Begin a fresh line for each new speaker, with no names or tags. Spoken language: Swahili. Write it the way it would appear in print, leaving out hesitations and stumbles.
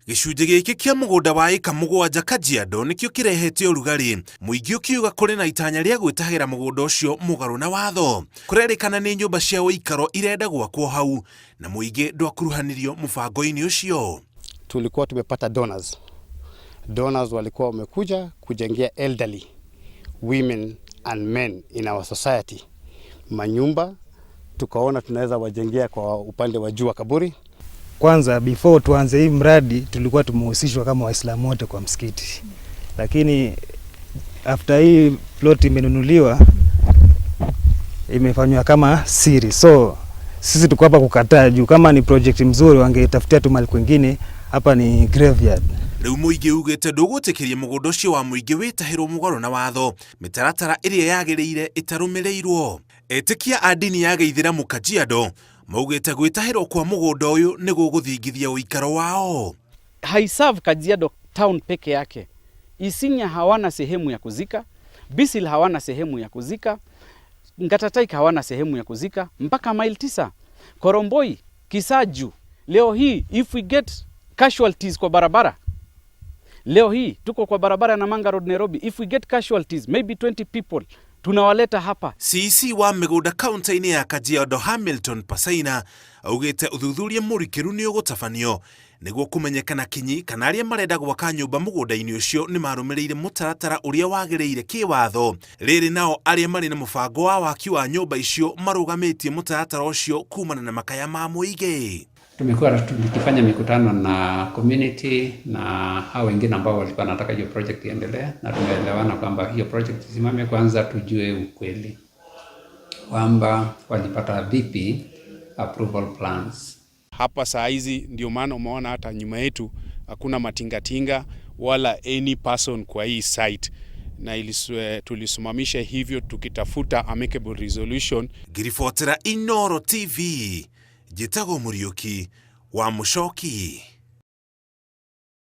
Gĩcunjĩ gĩkĩ kĩa mũgũnda wa ĩka 7 Kajiado nĩkĩo kĩrehete ũrugarĩ, mũingĩ ũkiuga kũrĩ na itanya rĩa gwĩtahĩra mũgũnda ũcio mũgarũ na watho. Kũrerĩkana nĩ nyũmba cia ũikaro irenda gwakwo hau na mũingĩ ndwakuruhanirio mũbango-inĩ ũcio.
Tulikuwa tumepata donors. Donors walikuwa wamekuja kujengea elderly women and men in our society manyumba, tukaona tunaweza wajengea kwa upande wa juu wa kaburi.
Kwanza before tuanze hii mradi tulikuwa tumehusishwa kama Waislamu wote kwa msikiti, lakini after hii plot imenunuliwa imefanywa kama siri, so sisi tuko hapa kukataa juu kama ni project mzuri wangetafutia tu mahali kwingine, hapa ni graveyard.
Rĩu mũingĩ ugĩte ndũgwĩtĩkĩria mũgũnda ũcio wa mũingĩ wĩtahĩrwo mũgarũ na watho, mĩtaratara ĩrĩa yagĩrĩire ĩtarũmĩrĩirwo. Etĩkia a ndini ya Gĩithĩramu Kajiado maugĩte gwĩtahĩrwo kwa mũgũnda ũyũ nĩ gũgũthingithia ũikaro wao.
Haiserve Kajiado town peke yake. Isinya hawana sehemu ya kuzika, Bisil hawana sehemu ya kuzika, Ngatataik hawana sehemu ya kuzika mpaka Mile 9, Koromboi, Kisaju. Leo hii if we get casualties kwa barabara, leo hii tuko kwa barabara ya Namanga Road Nairobi, if we get casualties maybe 20 people tunawaleta hapa.
CEC wa mĩgũnda kaunti-inĩ ya Kajiado Hamilton Parseina augĩte ũthuthuria mũrikĩru nĩ ũgũtabanio nĩguo kũmenyekana kinyi kana arĩa marenda gwaka nyũmba mũgũnda-inĩ ũcio nĩ marũmĩrĩire mũtaratara ũrĩa wagĩrĩire kĩwatho. Rĩrĩ nao arĩa marĩ na mũbango wa waki wa nyũmba icio marũgamĩtie mũtaratara ũcio kumana na makaya ma mũingĩ.
Tumekuwa tukifanya mikutano na community na hao wengine ambao walikuwa wanataka hiyo project iendelee, na tumeelewana kwamba hiyo project isimame kwanza, tujue ukweli kwamba walipata vipi approval plans.
Hapa saa hizi ndio maana umeona hata nyuma yetu hakuna matingatinga wala any person kwa hii site, na tulisimamisha hivyo tukitafuta amicable resolution.
Ngiribotera Inooro TV, njĩtagwo Mũriũki wa Mũcoki.